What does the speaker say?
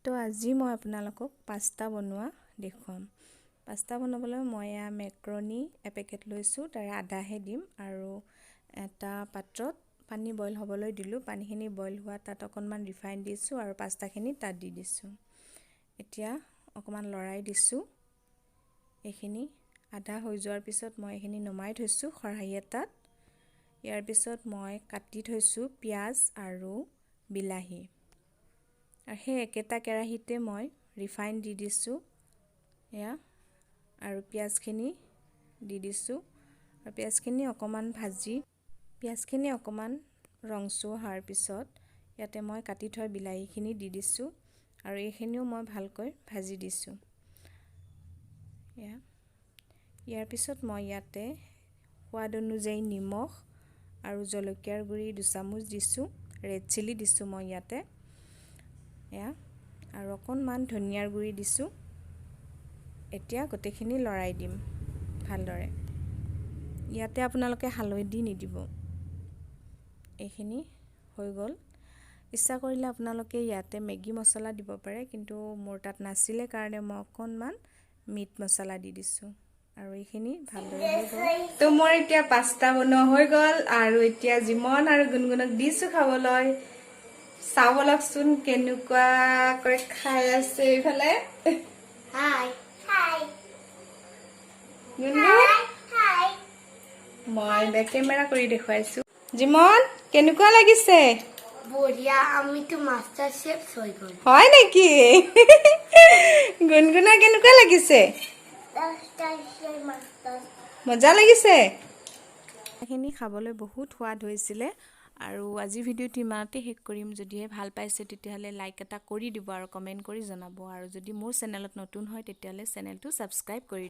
তো আজি মই আপোনালোকক পাস্তা বনোৱা দেখুৱাম। পাস্তা বনাবলৈ মই এয়া মেক্ৰনি এপেকেট লৈছোঁ, তাৰে আধাহে দিম। আৰু এটা পাত্ৰত পানী বইল হ'বলৈ দিলোঁ। পানীখিনি বইল হোৱা তাত অকণমান ৰিফাইন দিছোঁ আৰু পাস্তাখিনি তাত দি দিছোঁ। এতিয়া অকণমান লৰাই দিছোঁ। এইখিনি আধা হৈ যোৱাৰ পিছত মই এইখিনি নমাই থৈছোঁ খৰাহী এটাত। ইয়াৰ পিছত মই কাটি থৈছোঁ পিঁয়াজ আৰু বিলাহী আৰু সেই একেটা কেৰাহীতে মই ৰিফাইন দি দিছোঁ এয়া আৰু পিঁয়াজখিনি দি দিছোঁ। আৰু পিঁয়াজখিনি অকণমান ভাজি, পিঁয়াজখিনি অকণমান ৰংচোৱা হোৱাৰ পিছত ইয়াতে মই কাটি থোৱা বিলাহীখিনি দি দিছোঁ আৰু এইখিনিও মই ভালকৈ ভাজি দিছোঁ এয়া। ইয়াৰ পিছত মই ইয়াতে সোৱাদ অনুযায়ী নিমখ আৰু জলকীয়াৰ গুড়ি 2 চামুচ দিছোঁ। ৰেড চিলি দিছোঁ মই ইয়াতে এয়া আৰু অকণমান ধনিয়াৰ গুড়ি দিছোঁ। এতিয়া গোটেইখিনি লৰাই দিম ভালদৰে। ইয়াতে আপোনালোকে হালধি নিদিব। এইখিনি হৈ গ'ল। ইচ্ছা কৰিলে আপোনালোকে ইয়াতে মেগী মছলা দিব পাৰে, কিন্তু মোৰ তাত নাছিলে কাৰণে মই অকণমান মিট মছলা দি দিছোঁ আৰু এইখিনি ভালদৰে হৈ গ'ল। তো মোৰ এতিয়া পাস্তা বনোৱা হৈ গ'ল আৰু এতিয়া জিমন আৰু গুণগুণক দিছোঁ খাবলৈ। চাওঁ বলকচোন কেনেকুৱাকৈ খাই আছে এইফালে। Hi. Hi. গুণগুণ। Hi. মই বেক কেমেৰা কৰি দেখুৱাইছো। জিমন, কেনেকুৱা লাগিছে? বঢ়িয়া, আমিতো মাষ্টাৰ চেফ হৈ গ'ল। হয় নেকি? গুণগুণা, কেনেকুৱা লাগিছে? মাষ্টাৰ। মজা লাগিছে। এইখিনি খাবলৈ বহুত সোৱাদ হৈছিলে। আৰু আজিৰ ভিডিঅ'টো ইমানতে শেষ কৰিম। যদিহে ভাল পাইছে, তেতিয়াহ'লে লাইক এটা কৰি দিব আৰু কমেণ্ট কৰি জনাব। আৰু যদি মোৰ চেনেলত নতুন হয়, তেতিয়াহ'লে চেনেলটো ছাবস্ক্ৰাইব কৰি